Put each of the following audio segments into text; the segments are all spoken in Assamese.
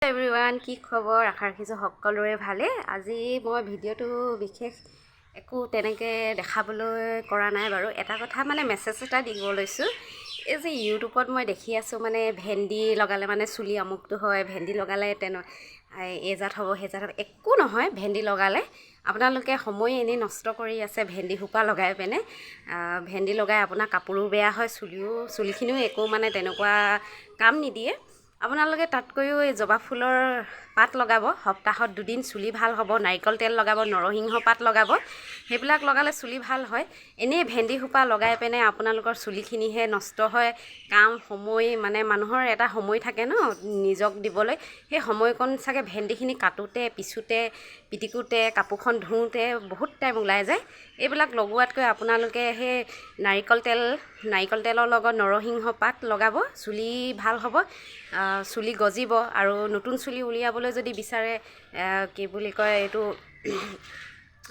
এভৰিৱান, কি খবৰ? আশা ৰাখিছোঁ সকলোৰে ভালে। আজি মই ভিডিঅ'টো বিশেষ একো তেনেকৈ দেখাবলৈ কৰা নাই বাৰু। এটা কথা মানে মেছেজ এটা দিব লৈছোঁ। এই যে ইউটিউবত মই দেখি আছোঁ, মানে ভেন্দি লগালে মানে চুলি আমুকটো হয়, ভেন্দি লগালে এই জাত হ'ব, সেই জাত হ'ব। একো নহয় ভেন্দি লগালে। আপোনালোকে সময় এনেই নষ্ট কৰি আছে ভেন্দি সোপা লগাই পিনে। ভেন্দি লগাই আপোনাৰ কাপোৰো বেয়া হয়, চুলিখিনিও একো মানে তেনেকুৱা কাম নিদিয়ে। আপোনালোকে তাতকৈও এই জবা ফুলৰ পাত লগাব সপ্তাহত দুদিন, চুলি ভাল হ'ব। নাৰিকল তেল লগাব, নৰসিংহ পাত লগাব, সেইবিলাক লগালে চুলি ভাল হয়। এনেই ভেন্দি সোপা লগাই পিনে আপোনালোকৰ চুলিখিনিহে নষ্ট হয়। কাম সময় মানে মানুহৰ এটা সময় থাকে ন নিজক দিবলৈ, সেই সময়কণ চাগে ভেন্দিখিনি কাটোতে, পিছোঁতে, পিটিকোঁতে, কাপোৰখন ধুওঁতে বহুত টাইম ওলাই যায়। এইবিলাক লগোৱাতকৈ আপোনালোকে সেই নাৰিকল তেলৰ লগত নৰসিংহ পাত লগাব, চুলি ভাল হ'ব, চুলি গজিব। আৰু নতুন চুলি উলিয়াবলৈ যদি বিচাৰে, কি বুলি কয় এইটো,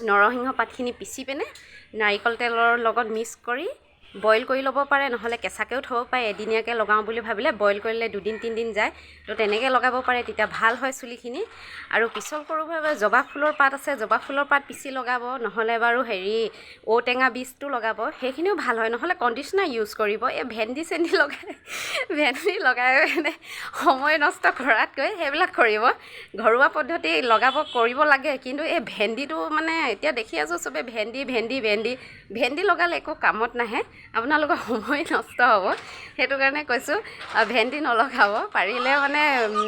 নৰসিংহ পাতখিনি পিচি পিনে নাৰিকল তেলৰ লগত মিক্স কৰি বইল কৰি ল'ব পাৰে, নহ'লে কেঁচাকৈও থ'ব পাৰে। এদিনীয়াকৈ লগাওঁ বুলি ভাবিলে বইল কৰিলে দুদিন তিনিদিন যায়, তো তেনেকৈ লগাব পাৰে, তেতিয়া ভাল হয় চুলিখিনি। আৰু পিছল কৰোঁ ভাবে জবা ফুলৰ পাত আছে, জবা ফুলৰ পাত পিচি লগাব, নহ'লে বাৰু হেৰি ঔটেঙা বীজটো লগাব, সেইখিনিও ভাল হয়। নহ'লে কণ্ডিচনাৰ ইউজ কৰিব। এই ভেন্দি চেন্দি লগাই, ভেন্দি লগাই মানে সময় নষ্ট কৰাতকৈ সেইবিলাক কৰিব। ঘৰুৱা পদ্ধতি লগাব কৰিব লাগে, কিন্তু এই ভেন্দিটো মানে এতিয়া দেখি আছোঁ চবে ভেন্দি ভেন্দি ভেন্দি। ভেন্দি লগালে একো কামত নাহে, আপোনালোকৰ সময় নষ্ট হ'ব। সেইটো কাৰণে কৈছোঁ, ভেন্দি নলগাব। পাৰিলে মানে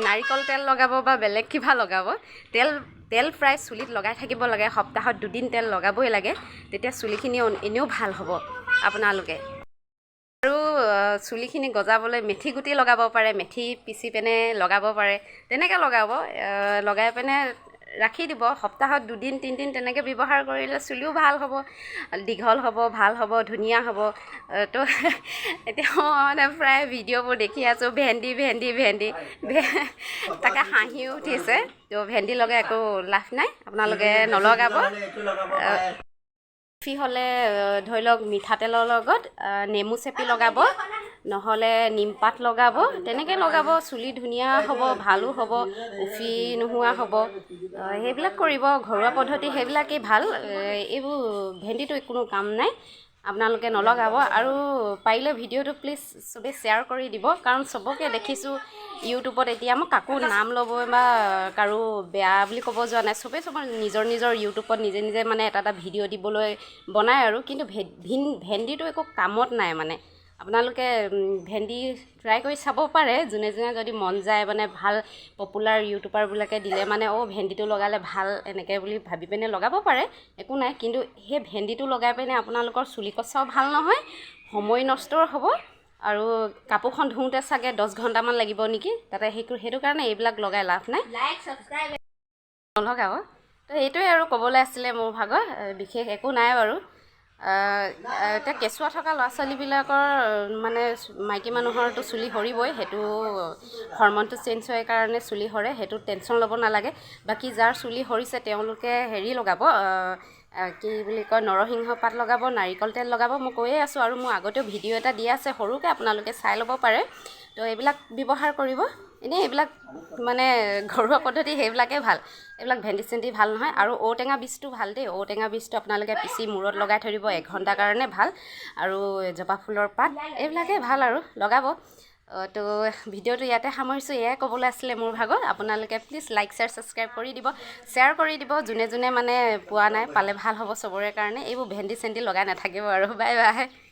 নাৰিকল তেল লগাব বা বেলেগ কিবা লগাব। তেল তেল প্ৰায় চুলিত লগাই থাকিব লাগে, সপ্তাহত দুদিন তেল লগাবই লাগে, তেতিয়া চুলিখিনি এনেও ভাল হ'ব আপোনালোকে। আৰু চুলিখিনি গজাবলৈ মেথি গুটি লগাব পাৰে, মেথি পিচি পিনে লগাব পাৰে, তেনেকৈ লগাব। লগাই পিনে ৰাখি দিব সপ্তাহত দুদিন তিনিদিন, তেনেকৈ ব্যৱহাৰ কৰিলে চুলিও ভাল হ'ব, দীঘল হ'ব, ভাল হ'ব, ধুনীয়া হ'ব। তো এতিয়া মই মানে প্ৰায় ভিডিঅ'বোৰ দেখি আছোঁ, ভেন্দি ভেন্দি ভেন্দি, তাকে হাঁহিও উঠিছে। তো ভেন্দি লগাই একো লাভ নাই, আপোনালোকে নলগাব। উফি হ'লে ধৰি লওক মিঠাতেলৰ লগত নেমু চেপি লগাব, নহ'লে নিমপাত লগাব, তেনেকৈ লগাব, চুলি ধুনীয়া হ'ব, ভালো হ'ব, উফি নোহোৱা হ'ব। সেইবিলাক কৰিব, ঘৰুৱা পদ্ধতি সেইবিলাকেই ভাল। এইবোৰ ভেন্দিটো কোনো কাম নাই, আপোনালোকে নলগাব। আৰু পাৰিলে ভিডিঅ'টো প্লিজ চবেই শ্বেয়াৰ কৰি দিব, কাৰণ চবকে দেখিছোঁ ইউটিউবত। এতিয়া মই কাকো নাম ল'ব বা কাৰো বেয়া বুলি ক'ব যোৱা নাই। চবেই চবৰ নিজৰ নিজৰ ইউটিউবত নিজে নিজে মানে এটা এটা ভিডিঅ' দিবলৈ বনায় আৰু, কিন্তু ভেন্দিটো একো কামত নাই। মানে আপোনালোকে ভেন্দি ট্ৰাই কৰি চাব পাৰে, যোনে যোনে যদি মন যায়, মানে ভাল পপুলাৰ ইউটিউবাৰবিলাকে দিলে মানে অ' ভেন্দিটো লগালে ভাল এনেকৈ বুলি ভাবি পিনে লগাব পাৰে, একো নাই। কিন্তু সেই ভেন্দিটো লগাই পিনে আপোনালোকৰ চুলি কচাও ভাল নহয়, সময় নষ্টও হ'ব, আৰু কাপোৰখন ধুওঁতে চাগে 10 ঘণ্টামান লাগিব নেকি তাতে। সেইটো কাৰণে এইবিলাক লগাই লাভ নাই। Like, subscribe. নলগাব। তো এইটোৱে আৰু ক'বলৈ আছিলে মোৰ ভাগৰ, বিশেষ একো নাই বাৰু। এতিয়া কেঁচুৱা থকা ল'ৰা ছোৱালীবিলাকৰ মানে মাইকী মানুহৰতো চুলি সৰিবই, সেইটো হৰমনটো চেঞ্জ হয় কাৰণে চুলি সৰে, সেইটো টেনশ্যন ল'ব নালাগে। বাকী যাৰ চুলি সৰিছে তেওঁলোকে হেৰি লগাব, কি বুলি কয়, নৰসিংহ পাত লগাব, নাৰিকল তেল লগাব। মই কৈয়ে আছোঁ আৰু মোৰ আগতেও ভিডিঅ' এটা দিয়া আছে সৰুকৈ, আপোনালোকে চাই ল'ব পাৰে। তো এইবিলাক ব্যৱহাৰ কৰিব। এনেই এইবিলাক মানে ঘৰুৱা পদ্ধতি সেইবিলাকেই ভাল, এইবিলাক ভেন্দি চেন্দি ভাল নহয়। আৰু ঔটেঙা বীজটো ভাল দেই। ঔটেঙা বীজটো আপোনালোকে পিচি মূৰত লগাই থৈ দিব এঘণ্টাৰ কাৰণে, ভাল। আৰু জবা ফুলৰ পাত, এইবিলাকেই ভাল আৰু লগাব। তো ভিডিঅ'টো ইয়াতে সামৰিছোঁ। এয়াই ক'বলৈ আছিলে মোৰ ভাগৰ। আপোনালোকে প্লিজ লাইক, শ্বেয়াৰ, ছাবস্ক্ৰাইব কৰি দিব, শ্বেয়াৰ কৰি দিব। যোনে যোনে মানে পোৱা নাই, পালে ভাল হ'ব চবৰে কাৰণে। এইবোৰ ভেন্দি চেন্দি লগাই নাথাকিব আৰু। Bye bye.